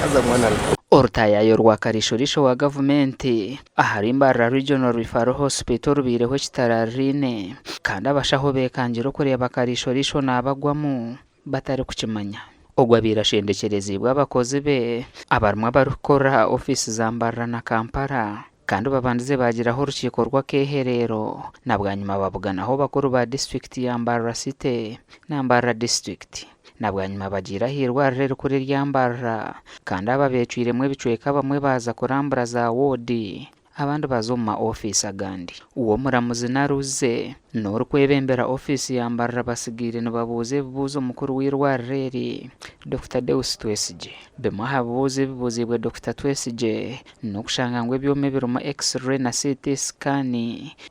Haza mwana ari. Orutaayaayo rwa kariisho-riisho wa gavumenti ahari Mbarara Regional Referral Hospital rubaireho ekitarariraine kandi abashaho beekangire okureeba kariisho-riisho naabagwamu batarikukimanya. Ogwo abaire ashendekyereziibwe abakozi be abarimu abarikukorera aha ofiisi za Mbarara na Kampala kandi babandize baagiraho orukiiko rw'akeehereero na bwanyima babuganaho bakuru ba disiturikiti ya Mbarara City na Mbarara disiturikiti na bwanyima bagiire ah'eirwariro erikuru erya Mbarara kandi aba beecwiremu ebicweka abamwe baaza kurambura za woodi abandi baza omu ma ofiisi agandi. We omuramuzi Naruze n'orikwebembera ofiisi ya Mbarara basigaire nibabuuza ebibuuzo mukuru w'eirwariro eri, Dokita Deus Twesigye. Bimwe aha bibuuzo ebibuuziibwe Dokita Twesigye n'okushanga ngu ebyoma ebirimu X-ray na CT scan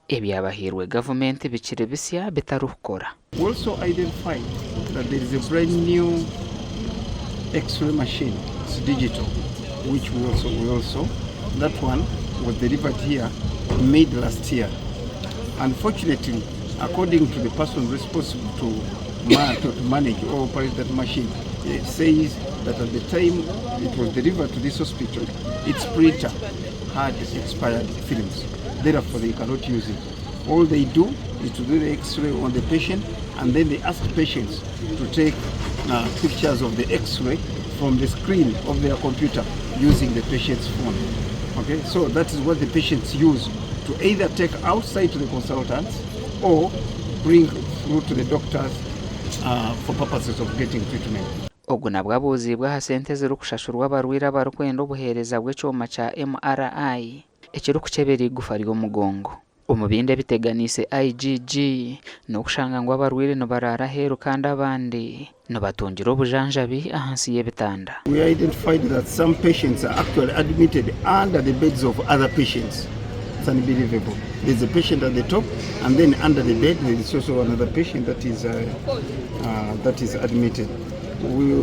ebyabahairwe gavumenti bikiri bisya bitarikukora. We also identified that there is a brand new x-ray machine, it's digital, which we also, we also, that one was delivered here mid last year. Unfortunately, according to the person responsible to, man, to, to manage or operate that machine, it says that at the time it was delivered to this hospital, its printer had expired films. Therefore, they cannot use it. All they do is to do the x-ray on the patient and then they ask patients to take uh, pictures of the x-ray from the screen of their computer using the patient's phone. Okay, so that is what the patients use to either take outside to the consultants or bring through to the doctors uh, for purposes of getting treatment. Ogu nabwo abuuziibwe aha sente ezirikushashurwa abarwaire abarikwenda obuheereza bw'ekyoma kya MRI ekirikukyebera eigufa ry'omugongo. Omu bindi ebiteganiise IGG n'okushanga ngu abarwaire nibaraara aheeru kandi abandi nibatungira obujanjabi ahansi y'ebitanda. We identified that some patients are actually admitted under the beds of other patients. It's unbelievable. There's a patient at the top and then under the bed there is also another patient that is, uh, uh, that is admitted. We,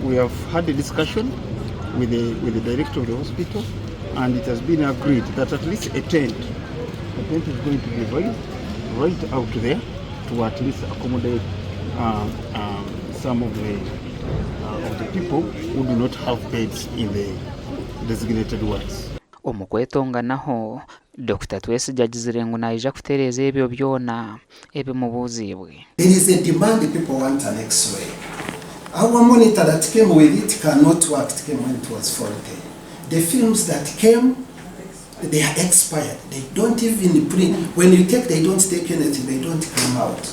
we have had a discussion with the, with the director of the hospital and it has been agreed that at least a tent, a tent is going to be raised right out there to at least accommodate uh, um, some of the, uh, of the people who do not have beds in the designated wards. Omu kwetonganaho, Dokita Twesigye agizire ngu naija kutereeza ebyo byona ebimubuuziibwe. There is a demand people want an x-ray. Our monitor that came with it cannot work, it came when it was faulty. The films that came they are expired. They don't even print. When you take, they don't take anything, they don't come out.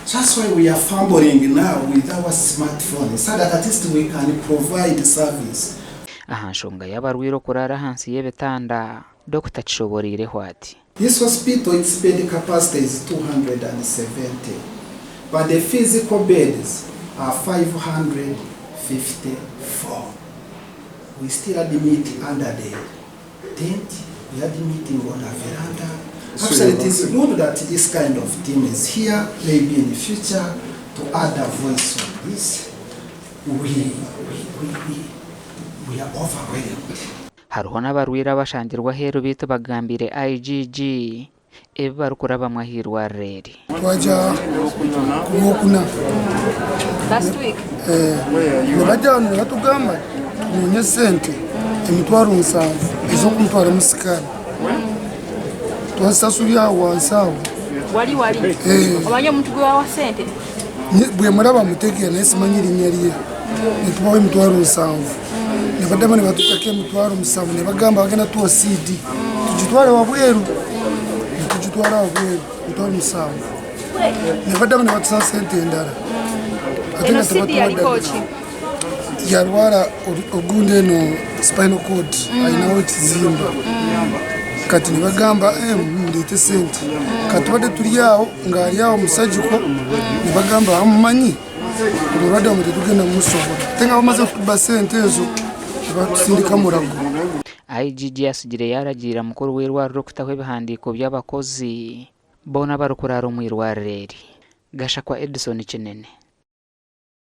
So that's why we are fumbling now with our smartphone so that at least we can provide service. Aha nshonga y'abarwaire okuraara ahansi y'ebitanda, Dokita Kishoboreireho ati. This hospital its bed capacity is 270 but the physical beds are 554. We still admit under the tent, we admitting on a veranda. Actually it is good that this kind of team is here, maybe in the future to add a voice on this. We, we, we, we, we are overwhelmed. Hariho n'abarwaire abashangirwe aheeru beitu bagambiire IGG ebi barikurabamu ah'eirwariro eri. Twagya ku Rwokuna nibagya hanu nibatugamba tunoonye esente 700,000 ez'okumutwaramu sikaani. Twazisasura aho wansi aho. Bwemuraba mutegeera naye simanyi erinya rye. Nitubaha 700,000 nibadamu nibatutaka 70,000 nibagamba bagenda tuha CD tugitware wabweru nitugitwara wabweru 70,000 nibadamu nibatusaba sente endara ate nga tibatuha yarwara ogundi eno spinal cord ayinaho ekizimba kati nibagamba ndeete sente kati tubadde turi aho nga ari aho omusagiko nibagamba amumanyi Omurwadde wamwe tetugenda kumusobora ate nga bamaze kutuba sente ezo nibatusindika murago. IGG atsigire yaaragiira mukuru w'eirwariro okutaho ebihandiiko by'abakozi boona abarikuraara omu irwariro eri. Gashakwa Edson Kinene.